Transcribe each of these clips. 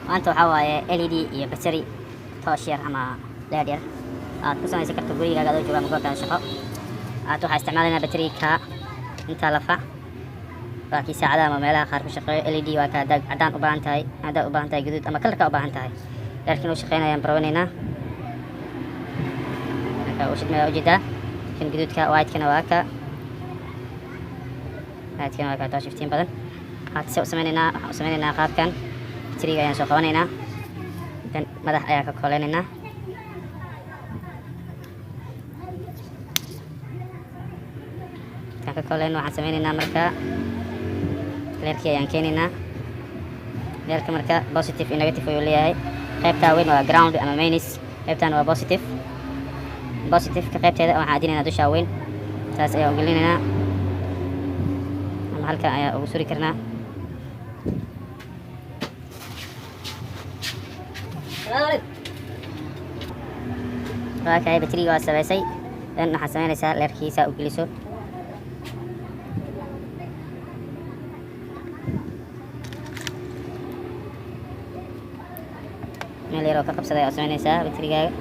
Maanta waxaa waaye LED iyo battery, toosh yar ama leer yar aad ku samaysan karto gurigaaga adoo jooga ama goobtaada shaqo. Aad waxaa isticmaalaynaa battery ka intaa lafa, waa kii saacadaha ama meelaha qaar ku shaqeeyo. LED waa ka haddaad caddaan u baahan tahay, haddaad u baahan tahay guduud ama colorka u baahan tahay. Leerka inuu shaqeynayaan barowanaynaa. Marka uu shidmaya, ujeedaa kan guduudka, white-kana waa ka, white-kana waa ka toosh iftiin badan. Waxaan se u sameynaynaa, waxaan u sameynaynaa qaabkan. Batteriga ayaan soo qabanaynaa, dan madax ayaa ka kooleynaynaa. Markaan ka kooleyno, waxaan sameynaynaa marka leerkii ayaan keenaynaa. Leerka marka positive iyo negative ayuu leeyahay. Qaybtaa weyn waa ground ama minus, qaybtan waa positive. Positive-ka qaybteeda waxaan adinaynaa dushaa weyn, taas ayaan ugelinaynaa ama halkan ayaa ugu suri karnaa. Waa kay, bateriga waa sameysay. Dan waxaad sameynaysaa leerkiisa u geliso. Meel yar oo ka qabsaday ayaa sameynaysaa baterigaaga.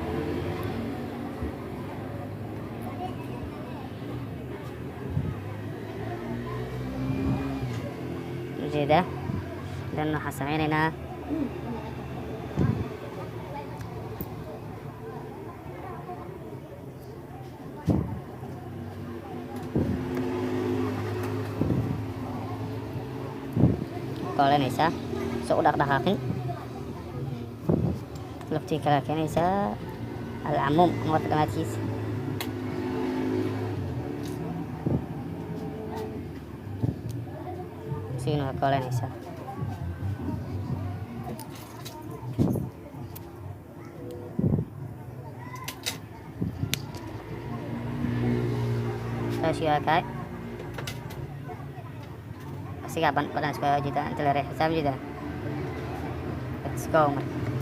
Ujeedaa? Dan waxaan sameynaynaa koolenaysaa so u dhaqdhaqaaqin. Laftii kalaa keenaysaa, alcamuum marka dhammaadkiisa sigana waa koolenaysaa. Tooshkii waa kaay, asigaa ban badhan isku jeedaa inta la riixay, saa ma jeedaa? Let's go. Marka